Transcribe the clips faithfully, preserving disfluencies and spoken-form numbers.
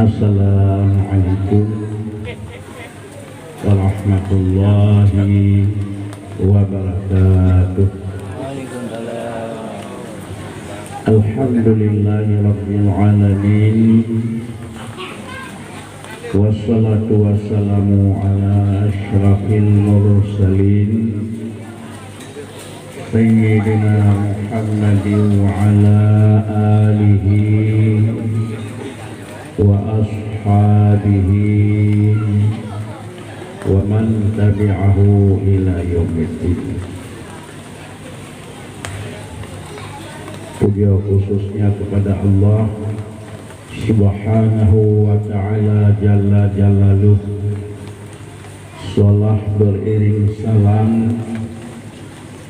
Assalamualaikum warahmatullahi wabarakatuh. Alhamdulillahirabbil alamin. Wassalatu wassalamu ala asyrafil mursalin, Sayyidina Muhammadin wa ala alihi wa ashabihi wa man tabi'ahu ila yaumiddin. Puja khususnya kepada Allah Subhanahu wa Ta'ala Jalla Jalaluh. Salam beriring salam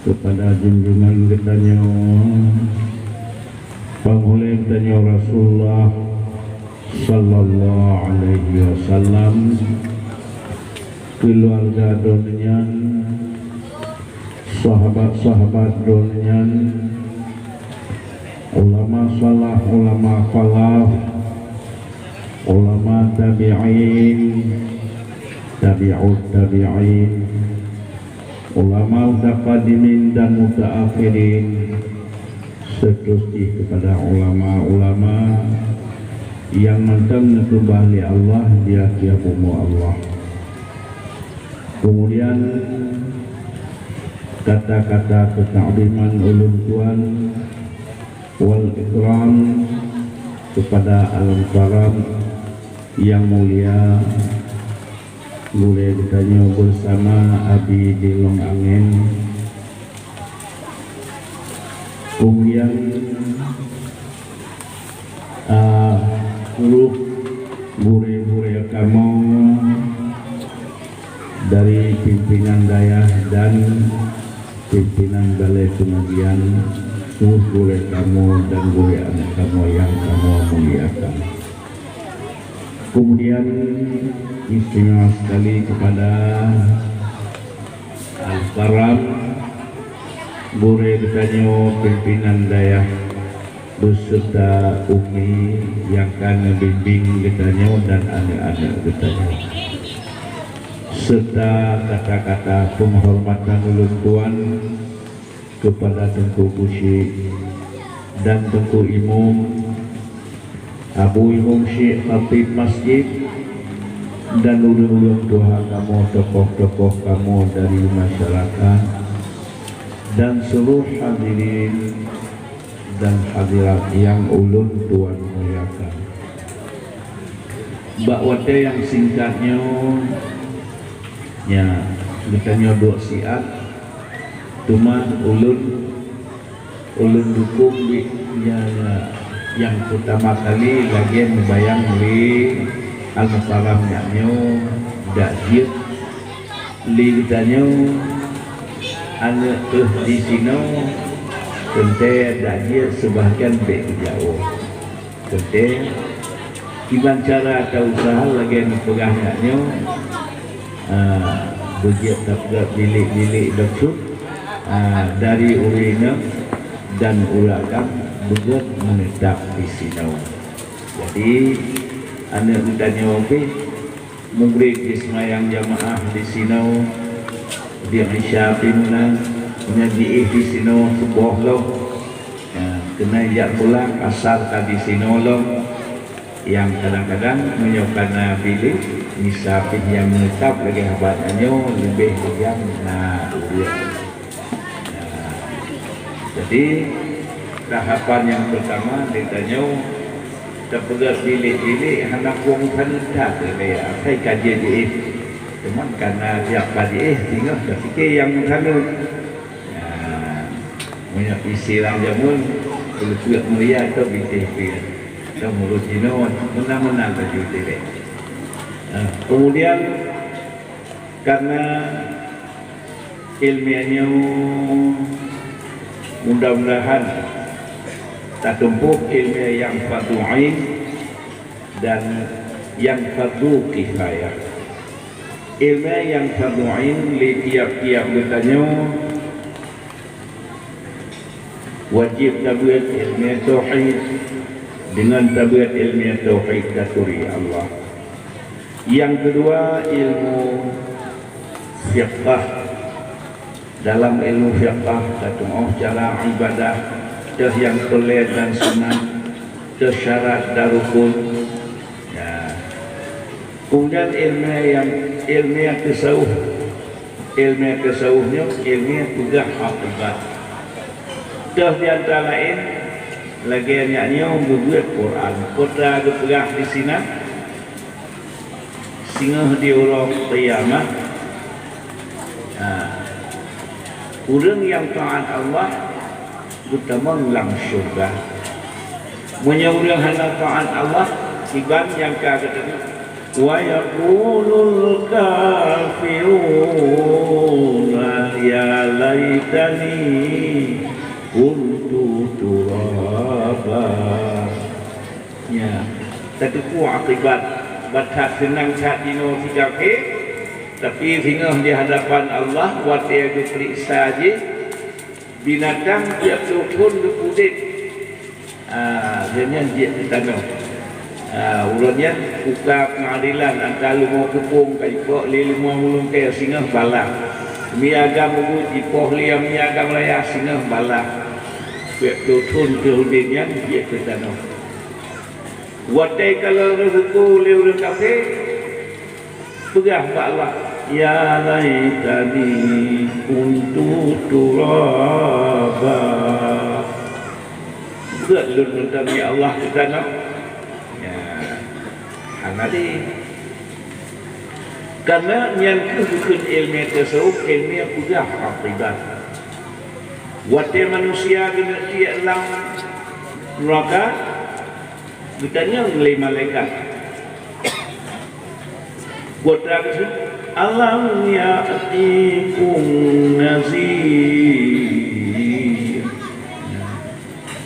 kepada junjungan geutanyoe, Panghulée geutanyoe Rasulullah sallallahu alaihi wasallam, keluarga droeneuh nyan, sahabat-sahabat droeneuh nyan, ulama salaf, ulama khalaf, ulama tabi'in, tabi'ut tabi'in, ulama mutaqaddimin dan mutaakhirin, seterusnya kepada ulama-ulama nyang mantong neukeubah lé Allah di ateueh bumoe Allah. Kemudian, kata-kata keuta'ziman ulôn tuan wal ikram kepada Al-Mukarram yang mulia, gurée geutanyoe bersama Abi di Lông Angén. Kemudian, ah, seluruh gurée-gurée kamoe dari pimpinan dayah dan pimpinan balai pengajian, seluruh gurée kamoe dan gurée aneuk kamoe yang kamoe muliakan. Kemudian, istimewa sekali kepada Al-Karam, gurée geutanyoe pimpinan dayah, beserta umi nyang ka neubimbing geutanyoe dan aneuk-aneuk geutanyoe. Serta kata-kata penghormatan ulôn tuan kepada Teungku Geuchik dan Teungku Imum, Abu Imum Syik, Khatib Masjid, dan ureuëng-ureuëng tuha kamoe, tokoh-tokoh kamoe dari masyarakat, dan seluruh hadirin dan hadirat yang ulôn tuan muliakan. Bak watée nyang singkat nyoe, nya, geutanyoe duek siat, teuma ulôn, ulôn dukong bit, nya, nyang peutama kali lagée neubayang lé Al-Mukarram nyak nyoe, dak jeuet lé geutanyoe aneuk teuh disinoe, teuntée dak jeuet seubahgian bék geujaoh. Teuntée, kiban cara ta useuha lagée neupeugah nyak nyoe, ah, beujeuet tapeugét bilék-bilék bacut, ah, dari ureuëng inong dan ureuëng agam beugét meuneutap disinoe. Jadi, aneuk geutanyoe pih Mugrib jiseumayang jamaah disinoe, di Isya pih meunan, meunyoe jiéh disinoe suboh lom, ya, keunan jak pulang, Asar ka disinoe lom. Nyang kadang-kadang meunyoe kana bilék, Isya pih nyang meutab lagée haba nyoe leubeh lom na ureuëng. Nah, jadi, tahapan nyang peutama, geutanyoe tapeugét bilék-bilék hana kueng saneut that lé, asai ka jeuet jiéh. Teuma kana tiep ka jiéh, singoh tapike nyang meusaneut. Nah, meunyoe istilah jameun, peuleupeuk meuria atau bitéh pih. Atau mulut jinoe, meunan-meunan laju dilée. Nah, kemudian, karena iéleumé nyoe mudah-mudahan tatumpôh iéleumé nyang fardhu ain dan nyang fardhu kifayah. Iéleumé nyang fardhu ain lé tiep-tiep geutanyoe wajéb tabeuet iéleumé tauhid, Dengan tabeuet ilmu tauhid taturi Allah. Yang kedua, ilmu fiqah. Dalam ilmu fiqah, tatu'oh cara ibadah, teuh nyang peureulée dan sunat, teuh syarat dan rukun. Ya. Kemudian ilmu yang, ilmu yang tasawuf. Ilmu tasawuf nyoe ilmu peugah akibat. Teuh di antara laén, lagée nyak nyoe geubeuet Quran. Peue ta geupeugah di sinan, singoh di uroe kiamat, ha, ureuëng nyang taát Allah geutamong lam syeuruga. Meunyoe ureuëng hana taát Allah, kiban nyang ka geuteumé, "Wa yaqulul kafiruna ya laitani kuntu turaba." Ya, tateupeue akibat, bah that seunang that jinoe si kafé, tapi singoh di hadapan Allah, watée geupeuriksa jih, binatang tieb ploh thon geupeuudeb. Ah, lheueh nyan jeuet keu tanoh. Ah, uroe nyan kuka peungadilan antara leumo keupông ka jipok lé leumo meulungkée singoh balah. Mi agam ubeut jipoh lé mi agam raya singoh balah. Tieb ploh thon keu udeb nyan jeuet keu tanoh. Watée kalon reuzeuku lé ureuëng kafé, peugah bak Allah, "Ya laitani kuntu turaba." Gét lôn mantong, ya Allah, keu tanoh. Ya, hana lé. Karena nyan kheueh bukon ilmu tasawuf, ilmu peugah akibat. Watée manusia geuneuk tiek lam neuraka, geutanyong lé malaikat. Watée geuseuôt, "Alam ya'tikum nazir?"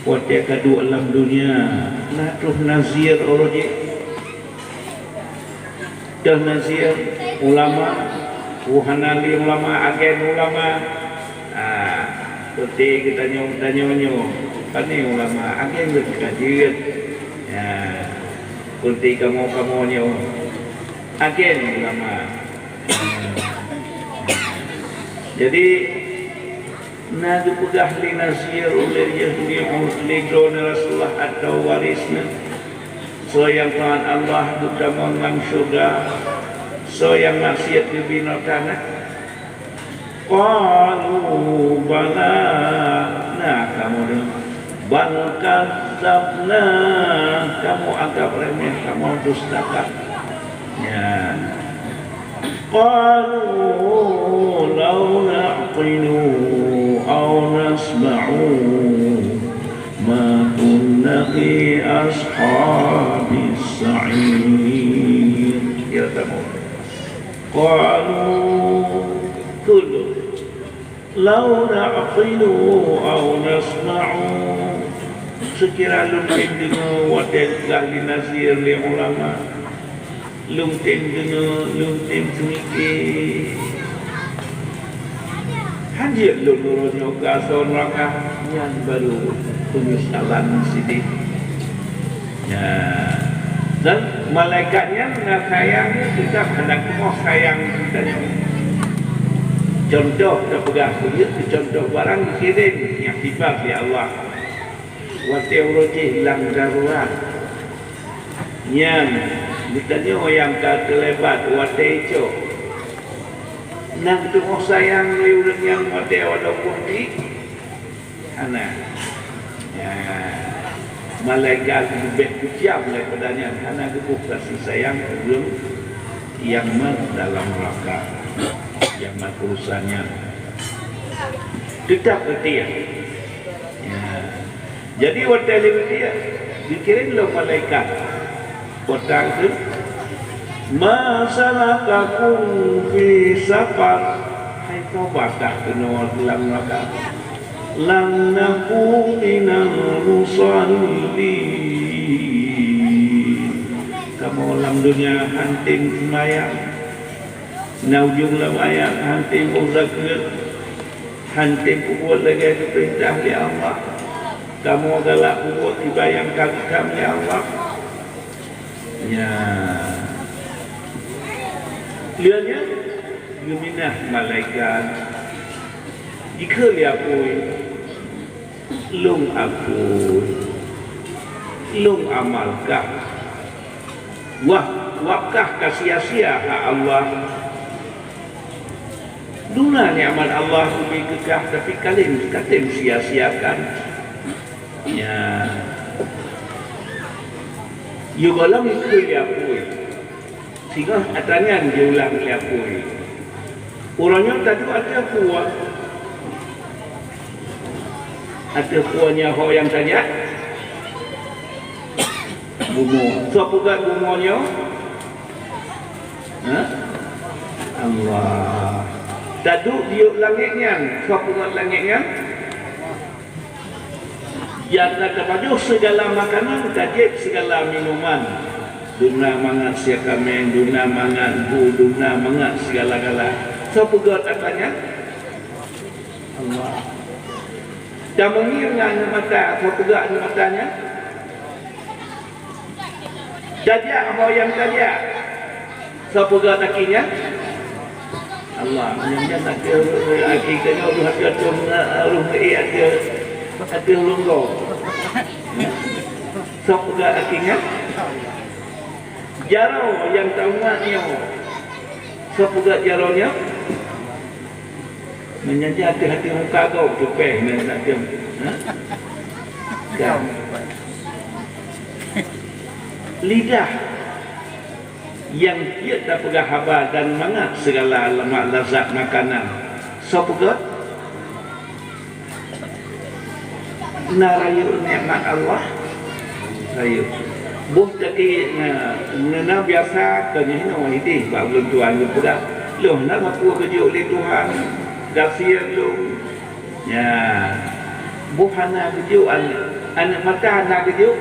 Watée ka duek lam dunia, na troh nazir uroe jih? Teuh nazir ulama, uh, hana lé ulama, agen ulama. Ah, seperti geutanyong-tanyong nyoe, pane ulama, agen geuh ka jeuet. Ya, seperti kamoe-kamoe nyoe, agen ulama. Jadi, na geupeugah lé nazir ulée jih lé droeneuh Rasulullah atau warisneuh, soe nyang taát Allah geutamong lam syeuruga, soe nyang maksiet geubri neuraka na. Qalu bala, na kamoe deungoe. Bal kadzabna, kamoe anggab remeh, kamoe dustakan. Ya. Qalu law na'qilu aw nasma'u ma kunna fi ashabis sa'ir. Ya, kamoe. Qalu, kheun lôn, "Law na'qilu aw nasma'u." Seukira lôn tem deungoe watée geupeugah lé nazir lé ulama, lôn tem deungoe, lôn tem seumike. Hanjeuet lôn uroe nyoe ka asoe neuraka, nyan barô peunyesalan sideh. Ya. Dan malaikat nyan na sayang, teutap hana kumoh sayang geutanyoe. Contoh tapeugah, keu jeuet keu contoh barang geukirém nyang sifat lé Allah. Watée uroe jih lam darurat, nyan geutanyoe nyang ka teulibat watée icok. Na geutuoh sayang lé ureuëng nyan watée walaupun di Hana. Ya. Malaikat leubeh keuciam daripada nyan, hana geuboh kasih sayang ureuëng nyang mat dalam neuraka, nyang mat urusan nyan. Teutap geutie. Ya. Jadi, watée lé geutie, geukirém lom malaikat. Peutang tu, "Ma salakakum fi saqar?" Hai tobat dah keunoe lam neuraka. "Lam naku minal musallin." Kamoe lam dunia han tem seumayang. Na ujong lam ayat, han tem beuzakat, han tem peubuet lagée geupeurintah lé Allah. Kamoe galak peubuet kiban nyang ka geutam, ya Allah. Nya. Lheueh nyan geuminah malaikat, jikheun lé apui, "Lôn apui, lôn amalkah? Wah, wakah ka sia-sia hak Allah? Duna nikmat Allah ubé keu kah, tapi ka lôn, ka tém sia-siakan." Nya. Yôh gohlom jikheun lé apui. Singoh atra nyan jiulang lé apui. Uroe nyoe taduek ateueh peue? Ateueh peue nyoe ho nyang tajak? Bumoe. Soe peugöt bumoe nyoe? Ha? Allah. Taduek diyuek langét nyan. Soe peugöt langét nyan? Nyang ka tapajoh sigala makanan, tajieb sigala minuman. Duna mangat sie kaméng, duna mangat bu, duna mangat sigala-gala. Soe peugöt atra nyan? Allah. Tameungieng ngon aneuk mata, soe peugöt aneuk mata nyan? Tajak ho nyang tajak. Soe peugöt aki nyan? Allah. Nyan, nyan aki, aki tanyoe roh ateueh, roh, eh, ateueh, ateueh lunggoe. Soe peugöt aki nyan? Jaroe nyang taumat nyoe. Soe peugöt jaroe nyoe? Meunyoe ateueh-ateueh muka gob teupéh nyan nak tem. Ha? Kan. Lidah nyang jeuet tapeugah haba dan mangat sigala lemak lazat makanan. Soe peugöt? Na rayeuk nikmat Allah? Rayeuk. Boh teuki na, na biasa keu nyoe hinoe ideh bak ulôn tuan geupeugah, "Lôn na meupeue geujok lé Tuhan, gasien lôn." Nya. Boh hana geujok aneuk, aneuk mata na geujok.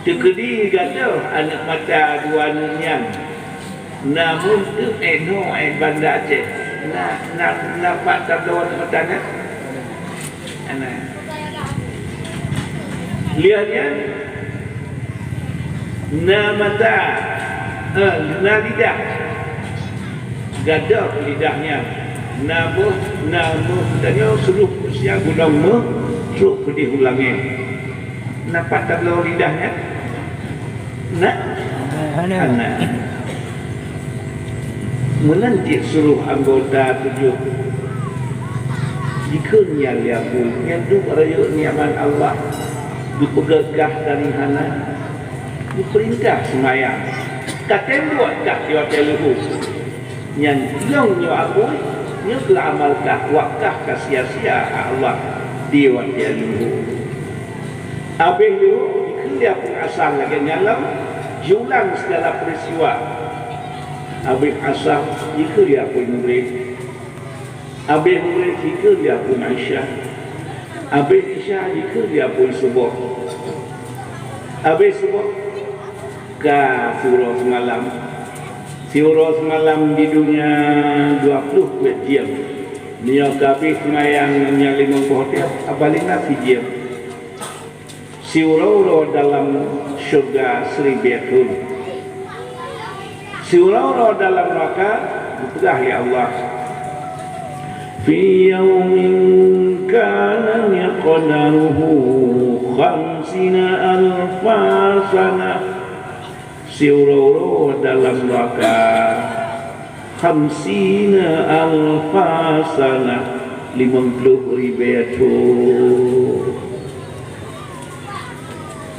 Teukeudi gadôh aneuk mata dua aneuk nyan. Na meunteuek eh noe eh Banda Aceh. Na, na, na pat tabloe aneuk mata nyan? Ana. Lheueh nyan na mata, eh, na lidah. Gadôh lidah nyan. Na boh, na meuh, tanyoe seuluruh manusia gunong meuh trok peudeh u langét. Na pat tabloe lidah nyan? Na? Hana. Hana. Meunan cit suruh anggota tujoh. Jikheun nyan lé apui, nyan duek rayeuk nikmat Allah, geupeugah dari hana, geupeurintah seumayang. Ka tem buet kah di watèe leuhô. Nyan lôn nyoe apui, nyoe keuh amal kah, wak kah ka sia-sia hak Allah di watèe leuhô. Abéh leuhô, jikheun lé apui asar lagèe nyan lom, jiulang sigala peuristiwa. Abéh asar, jikheun lé apui Magrib. Abéh Magrib, jikheun lé apui Isya. Abéh Isya, jikheun lé apui Suboh. Abéh Suboh, ka siuroe seumalam. Siuroe seumalam di dunia dua ploh peuet jeuem. Meunyoe ka abéh seumayang ngon nyang limong boh tiep, abah lima sijeuem. Siuroe-uroe dalam syeuruga siribèe thon. Siuroe-uroe dalam neuraka, geupeugah lé Allah, "Fi yaumin kana miqdaruhu khamsina alfa sanah." Siuroe-uroe dalam neuraka, khamsina alfa sanah, limong ploh ribèe thon.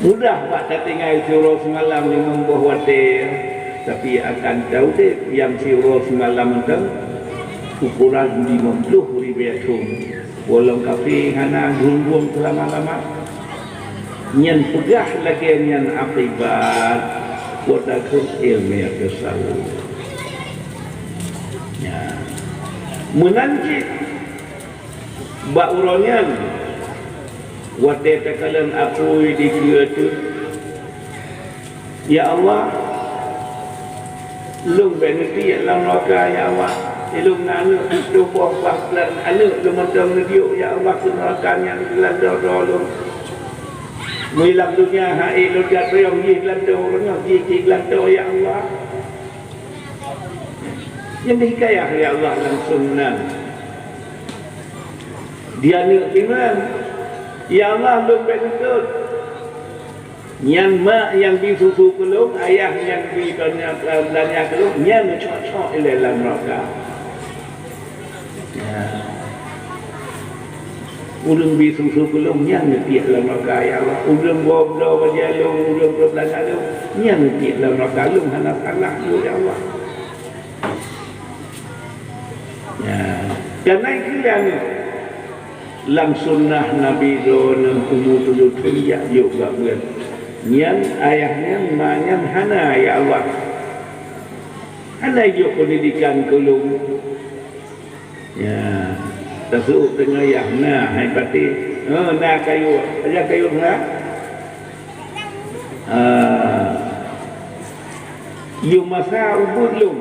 Mudah bak tatinggai siuroe seumalam limong boh watèe, tapi akan taudép nyang siuroe seumalam nyan ukoran limong ploh ribèe thon. Gohlom kafé hana geuhunggong seulama-lama. Nyan peugah lagèe nyan akibat, watèe kheun ileumèe tasawuf. Nya. Meunan cit bak uroe nyan, watèe takalon apui dikeue ateueh, "Ya Allah, lôn bèk neutiek lam neuraka, ya Allah. Ilôn na aneuk tuboh bah aneuk lôn mantong neudiek, ya Allah, keu neuraka nyang dilantoe droe lôn. Meuilam donya hai lôn jatroe jih dilantoe, uroe nyoe jih dilantoe, ya Allah. Nyang dihikayah, ya Allah, langsung nan. Di aneuk iman, ya Allah, lôn bèk neukot. Nyan mak nyang bi susu keu lôn, ayah nyang bi beulanja, beulanja keu lôn, nyan cok-cok ilèe lam neuraka. Ya. Ureueng bi susu keu lôn, nyan neutiek lam neuraka, ya Allah. Ureueng woe bloe bajèe lôn, ureueng bloe beulanja lôn, nyan neutiek lam neuraka, lôn hana salah, ya Allah. Ya. Karena itu, ya, lam sunnah Nabi droeneuh umu tujoh thôn jak jok bak beuet. Nyan ayah nyan, ma nyan hana, ya Allah. Hana jok pendidikan keu lôn. Ya, taseuôt teungoh yah na hai patéh. Oh, na kayue. Aja kayue na. Ah. Yôh masa ubit lôn.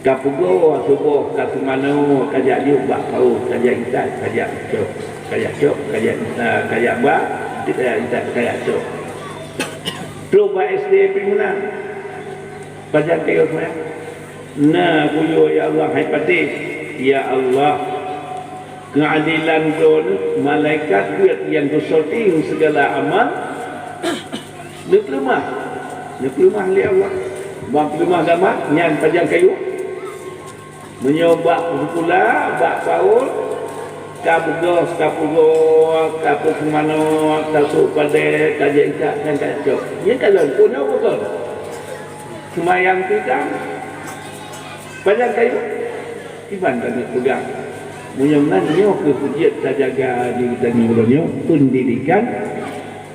Ka peugoe suboh, ka teumanoe, ka jak jok bak paut, ka jak intat, ka jak cok, ka jak cok, ka jak intat, ka jak bak, ka jak intat, ka jak cok. Trok bak S D pih meunan. Pajan kayue na. Na kuyue, ya Allah, hai patéh. Ya Allah, keuadilan droeneuh, malaikat geuet nyang geusyuting sigala amal, neupeuleumah. Neupeuleumah lé Allah. Ban peuleumah gamat nyan pajan kayue. Meunyoe bak sikula, bak paut, ka beugöh, ka peugoe, ka peuseumanoe, ka sôk padé, ka jak ikat, nyan ka cok. Nyan ka lôn, oh, nyoe beutôi. Seumayang pih kan pajan kayue, kiban taneuk peugah. Meunyoe nan nyoe keuh jeuet tajaga di geutanyoe uroe nyoe, pendidikan,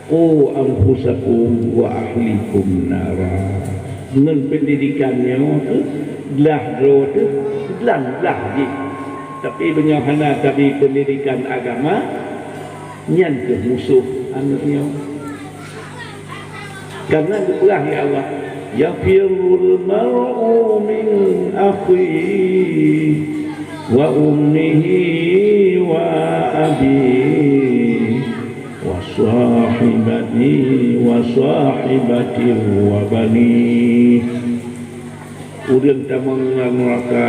"Qu anfusakum wa ahlikum nara." Ngon pendidikan nyoe keuh, blah droe teuh, blah-blah jih. Tapi meunyoe hana tabi pendidikan agama, nyan keuh musoh aneuk nyoe. Karena geupeugah lé Allah, "Yafirrul mar'u min akhihi wa ummihi wa abihi wa sahibatihi wa sahibatihi wa banihi." Ureueng tamong lam neuraka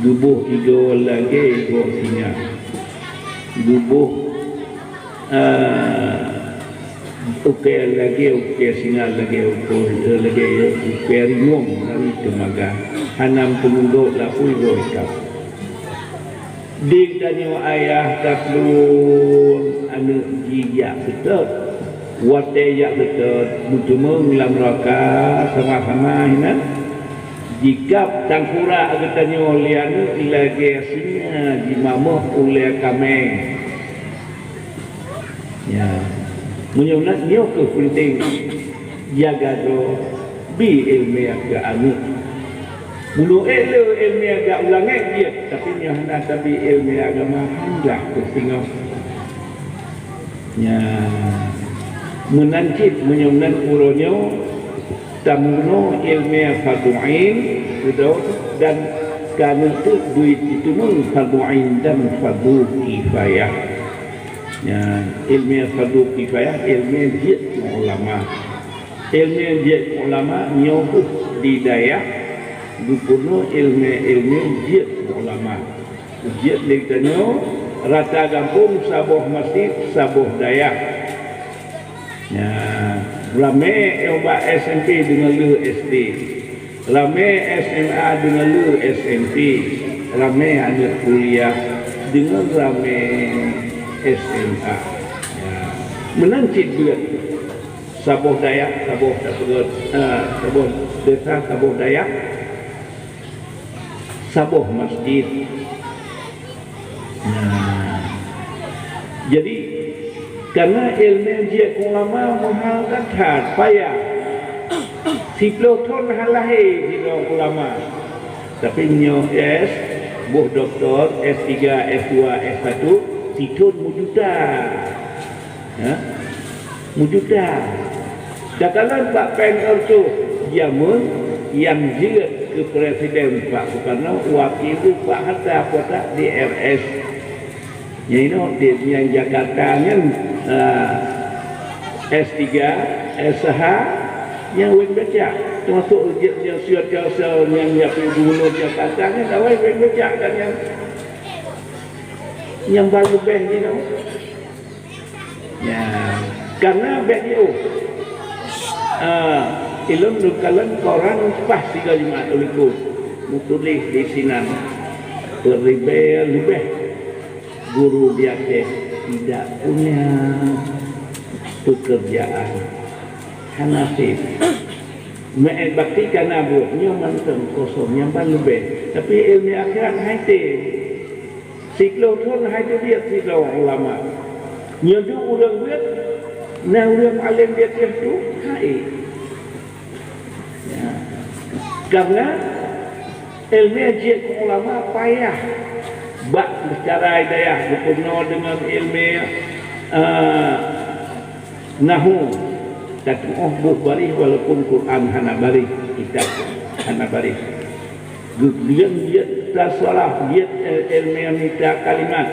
geuboh igoe lagèe igoe singa. Geuboh Ah, ukèe lagèe ukèe singa, lagèe ukèe, lagèe ukèe ringung dari teumaga, hana meuteumeugot lapui droe itam. Di tanyoe ayah tapeuleueng aneuk jih jak seutôt. Watèe jak seutôt, meuteumeung lam neuraka sama-sama hinan. Jikab tangkurak geutanyoe lé aneuk lagèe singa jimamoh ulèe kaméng. Ya. Meunyoe na, nyoe keuh peunteng, jaga droe, bi ileumèe keu aneuk. Meunyoe ék le ileumèe jak u langèt jeuet, tapi nyoe hana tabi ileumèe agama, han blah keuh singoh. Ya. Meunan cit, meunyoe nan uroe nyoe, Tameurunoe ileumèe fardhu ain, keudroe dan ka neuteuek beuet jiteumeung fardhu ain dan fardhu kifayah. Nyan, ileumèe fardhu kifayah, ileumèe jeuet keu ulama. Ileumèe jeuet keu ulama nyoe keuh di dayah geupeurunoe ileumèe-ileumèe jeuet keu ulama. Jeuet lé geutanyoe, rata gampông saboh masjid, saboh dayah. Nyan, ramè ubak S M P deungon lheueh S D. Ramè S M A deungon lheueh S M P. Ramè aneuk kuliah deungon ramè S M A. Nyan, meunan cit beuet. Saboh dayah, saboh tapeugöt, eh, saboh desa, saboh dayah. Saboh masjid. Nah, jadi, karena ileumèe jeuet keu ulama meuhal that, payah. Siplôh thôn hana lahé sidroe ulama. Tapi meunyoe S, boh doktor, S tiga, S dua, S satu, sithôn meujuta. Ya? Meujuta. Takalon bak péng reutôh jameun, Nyang jeuet keu presiden Pak Sukarno, wakil geuh Pak Hatta, Pak Hatta di R S. Nyang inoe di, nyang Jakarta nyan, ah, S tiga, S H, nyang wéng becak. Teumasok jeuet nyang siat Kalsel nyang japée gubernur Jakarta nyan awai wéng becak dan nyang, nyang ban leubeh jinoe. Ya, karena bèk jiôh. Ah, ilôn lôn kalon koran paih sigoe Jumat u likôt, meutuléh di sinan, peuribèe leubeh guru di Aceh tidak punya pekerjaan. Hana sép. Meu'et bakti ka na buet, nyoe mantong kosong, nyang ban leubeh. Tapi ileumèe akhirat hai tem. Siplôh thôn hai teubiet sidroe ulama. Nyoe duek ureueng beuet, na ureueng além di ateueh tu hai. Ya. Karena ileumèe jeuet keu ulama payah. Bak seucara hidayah geupeurunoe deungon ileumèe, eh, Nahu, tatu'oh boh baréh walaupun Quran hana baréh, kitab hana baréh. Geubiet-biet tasaraf, biet, eh, ileumèe mita kalimat.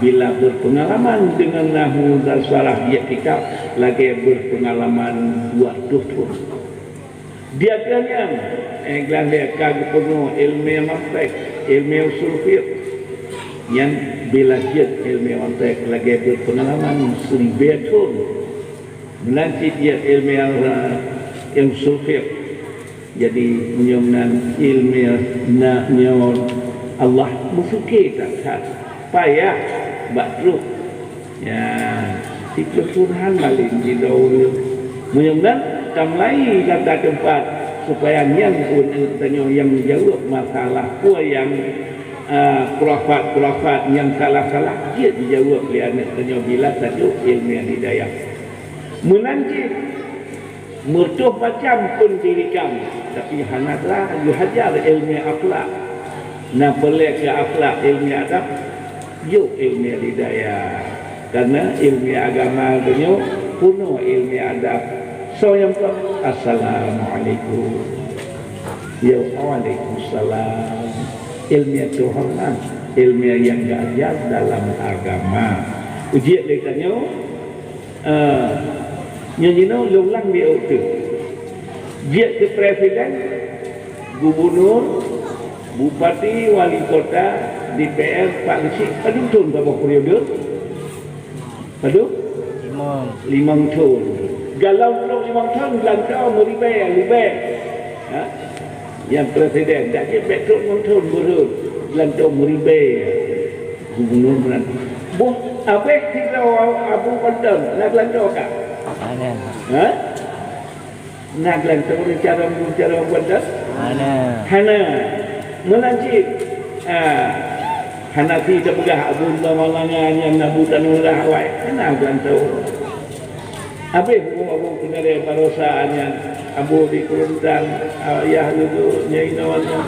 Bila berpengalaman dengan nahu dan saraf, biet kitab lagèe berpengalaman dua ratus thôn. Di ateueh nyan, eh, geulandée ka geupeurunoe ileumèe mantek, ileumèe usul fiqh. Nyan bila jeuet ileumèe mantek lagèe berpengalaman siribèe thôn. Meunan cit jeuet ileumèe, eh, usul fiqh. Jadi, meunyoe meunan ileumèe na nyoe Allah meusuké that-that. Payah bak trok. Ya, siplôh thôn han malém jidong ureueng. Meunyoe meunan, tamulai gata teumpat supaya nyan ureueng tanyoe nyang jaweueb masalah peue nyang, ah, khurafat-khurafat nyang salah-salah jeuet jijaweueb lé aneuk tanyoe bila tajok ileumèe hidayah. Meunan cit, Meureutoh macam peundidikan, tapi hana geuhajar ileumèe akhlak. Na peureulèe keu akhlak ileumèe adab, jok ileumèe hidayah. Karena ileumèe agama tanyoe peunoh ileumèe adab. Soe nyang peugah, "Assalamualaikum." Yo, "Waalaikumsalam." Ileumèe teuhoreumat, ileumèe nyang geuajar dalam agama. Ujian lé tanyoe, Eh, nyoe jinoe lôn ulang di ôk teuh. Jeuet keu presiden, gubunur, bupati, wali kota, D P R, Pak Geuchik, padum thôn saboh periode? Padum? Limong. Limong thôn. Dalam ploh limong thôn, geulantoe meuribèe, leubeh. Ha? Nyang presiden, dak jeuet bèk trok limong thôn, beureun. Geulantoe meuribèe. Gubunur meunan. Boh abéh sidroe Abu Panton, na geulantoe ka? Hana. Ha? Na geulantoe ureueng carông, ureueng carông Abu Panton? Hana. Hana. Meunan cit, ah, hana si teupeugah Abu Lama Langa nyan Abu Tanurah awai. Hana geulantoe. Abéh Abu, Abu Keunaré barosa nyan, Abu di Keureuntang, ah, Yah Leugo, nyan inoe nyan.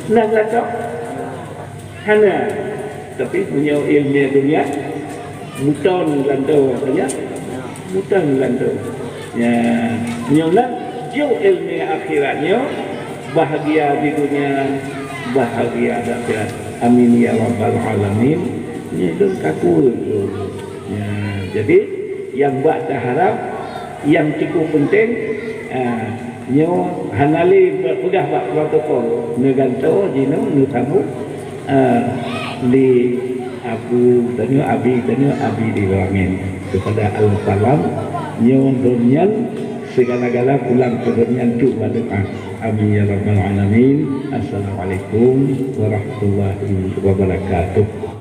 Na geulantoe? Hana. Tapi meunyoe ileumèe dunia, meuton geulantoe, ya. Meuton geulantoe. Ya, meunyoe na jok ileumèe akhirat nyoe, bahagia di dunia, bahagia di akhirat. Amin ya rabbal alamin. Nyoe lôn ka kueh lôn. Ya, jadi nyang bak taharap, nyang cukup penting, ah, Nyoe hana lé peugah bak protokol, neugantoe jinoe neusambot, eh, di Abu tanyoe, Abi tanyoe, Abi di Lorangin. Kepada Al-Salam, nyoe lôn nyan, segala-gala pulang keu lôn nyan tu bak doa. Amin ya rabbal alamin. Assalamualaikum warahmatullahi wabarakatuh.